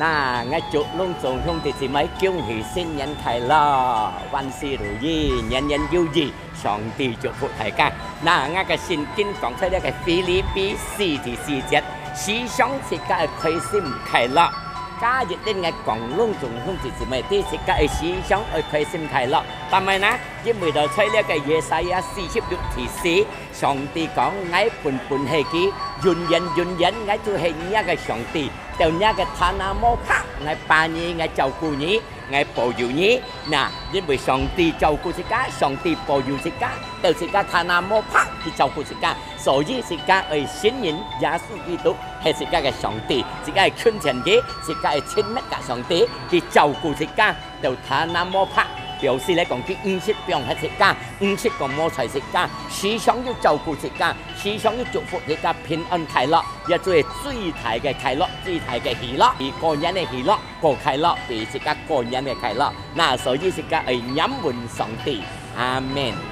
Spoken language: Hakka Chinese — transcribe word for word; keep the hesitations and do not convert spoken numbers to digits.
那，𠊎祝攏總兄弟姊妹恭喜新年快樂，萬事如意，年年有餘，上帝祝福大家。那，𠊎个聖經講出這个腓立比四第四節，時常自家愛開心快樂。加一點，𠊎講攏總兄弟姊妹，對自家愛時常愛開心快樂。但係呢，因為到在這个Yesaya四十六第四，上帝講，𠊎本本係佢，永遠永遠，𠊎就係若个上帝。 到若个他那莫怕，𠊎把你，𠊎照顧你，𠊎保佑你。那，因為上帝照顧自家，上帝保佑自家，到自家他那莫怕，佢照顧自家，所以自家愛信任耶穌基督，係自家个上帝，自家愛近前佢，自家愛親密甲上帝，佢照顧自家，到他那莫怕。表示來講，佢毋識放忒自家，毋識講無睬自家，時常有照顧自家，時常有祝福自家平安快樂。 這就係最大个快樂，最大个喜樂，比過年个喜樂過快樂，比自家過年个快樂。那所以自家愛仰望上帝。阿們。